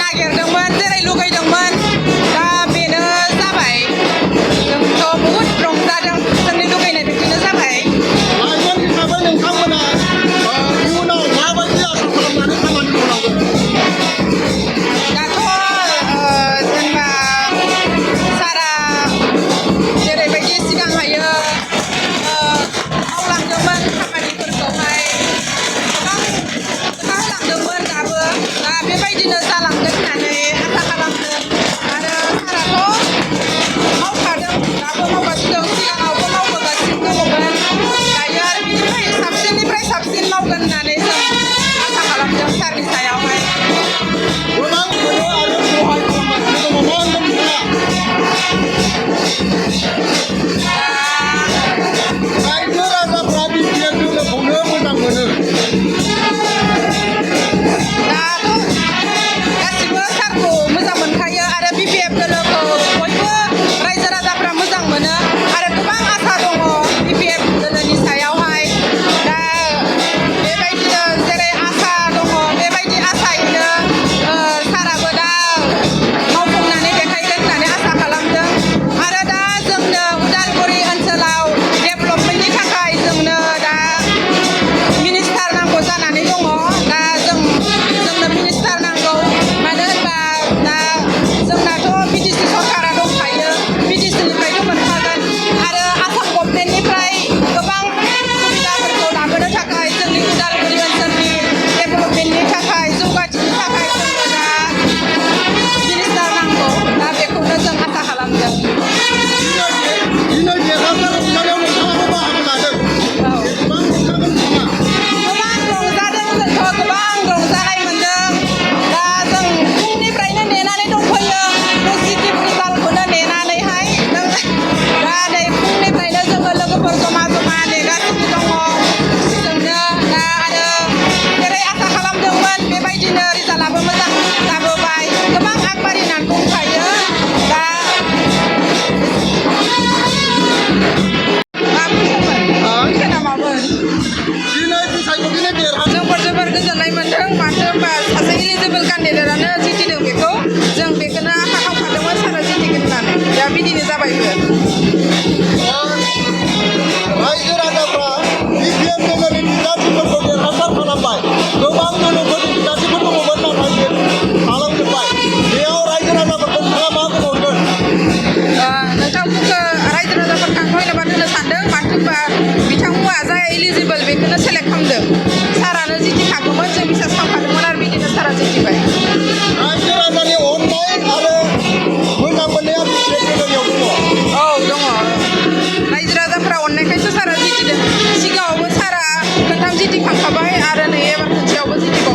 नागिरदोंमोन जेरै लुगैदोंमोन दा बेनो जाबाय जोंथ' बहुद रंजादों जोंनि लुगैनाय बिदिनो जाबाय लाइमोन हिसाबै नोंथांमोना इयुनाव माबायदि आसा खालामनानै खामानि मावनांगोन दाथ' जेनेबा सारा जेरैबायदि सिगांहायो मावलांदोंमोन खामानिफोरखौहाय गोबां होलांदोंमोन दाबो दा बेबायदिनो जालांगोन होननानै आसा खालामदों आरो साराथ' मावखादों दाबो मावगासिनो दं सिगाङावबो मावबोगासिनो दङमोन दायो आरो बिनिफ्राय साबसिननिफ्राय साबसिन मावगोन होननानै जों आसा खालामदों सारनि सायावहाय गोबां मोनो आरो सहाय खालामगासिनो दङ मा होनदों नोंथाङा रायजो राजाफ्रा बिटिआर दोलोखौनो मोजां मोनो दाथ' गासिबो सारखौ मोजां मोनखायो आरो बिपिएफ दोलोखौ बयबो रायजो राजाफ्रा मोजां मोनो आरो गोबां आसा दङ बिपिएफ दोलोनि सायावहाय दा बेबायदिनो जेरै आसा दङ बेबायदि आसायैनो साराबो दा मावफुंनानै देखायगोन होननानै आसा खालामदों आरो दा जोंनो उदालगुरि ओनसोलाव डेभेलपमेन्टनि थाखाय जोंनो दा मिनिस्टार नांगौ जानानै दङ दा जोंनो मिनिस्टार नांगौ मानो होनबा दा जोंनाथ' बिटिसि सरकारा दंखायो बिटिसिनिफ्रायथ' मोनखागोन आरो आसाम गभर्नमेन्टनिफ्राय गोबां सुबिदाफोरखौ लाबोनो थाखाय जोंनि उदालगुरि ओनसोलनि डेभेलपमेन्टनि थाखाय जौगाथिनि थाखाय जोंनो दा मिनिस्टार नांगौ दा बेखौनो जों आसा खालामदों दिनै देरहासार रंजानायाव नोंथाङाबो बाहागो लादों गोबां रंजागोन नामा गोबां रंजादों जोंथ' गोबां रंजानाय मोनदों दा जों फुंनिफ्रायनो नेनानै दंफैयो पजिटिभ रिजाल्टखौनो नेनानैहाय दा नै फुंनिफ्रायनो जोङो लोगोफोर जमा जमा नेगासिनो दङ जोंनो दा आरो जेरै आसा खालामदोंमोन बेबायदिनो रिजाल्टआबो मोजां जाबोबाय गोबां आगबारिनानै दंखायो दा कुइसना मामोन दिनै बिसायख'थिनि देरहा जोंफोर जोबोर गोजोननाय मोन्दों मानो होनबा सासे इलिजिबोल केन्डिडेटआनो जितिदों बेखौ जों बेखौनो आखा खालामखादोंमोन सारा जितिगोन होननानै दा बिदिनो जाबायबो रायजो राजाफ्रा बिटिआर दोलोनि बिजाथिफोरखौ देरहासार खालामबाय गोबां दोलोफोरनि बिजाथिफोर दङमोन नाथाय थालांजोब्बाय बेयाव रायजो राजाफोरखौ नोंथाङा मा बुंहरगोन नोंथांमोनखौ रायजो राजाफोरखौ आं धन्यबाद होनो सानदों मानो होनबा बिथांमोना जाय इलिजिबोल बेखौनो सेलेक्ट खालामदों सारानो जितिखागौमोन जों बिसास खालामखादोंमोन आरो बिदिनो सारा जितिबाय रायजो राजानि अननाय आरो मोजां मोननाया बिटिआर दोलोनियाव दङ औ दङ रायजो राजाफ्रा अननायखायसो सारा जितिदों सिगाङावबो सारा खनथाम जितिखांखाबाय आरो नै एबार खनसेयावबो जितिबावबाय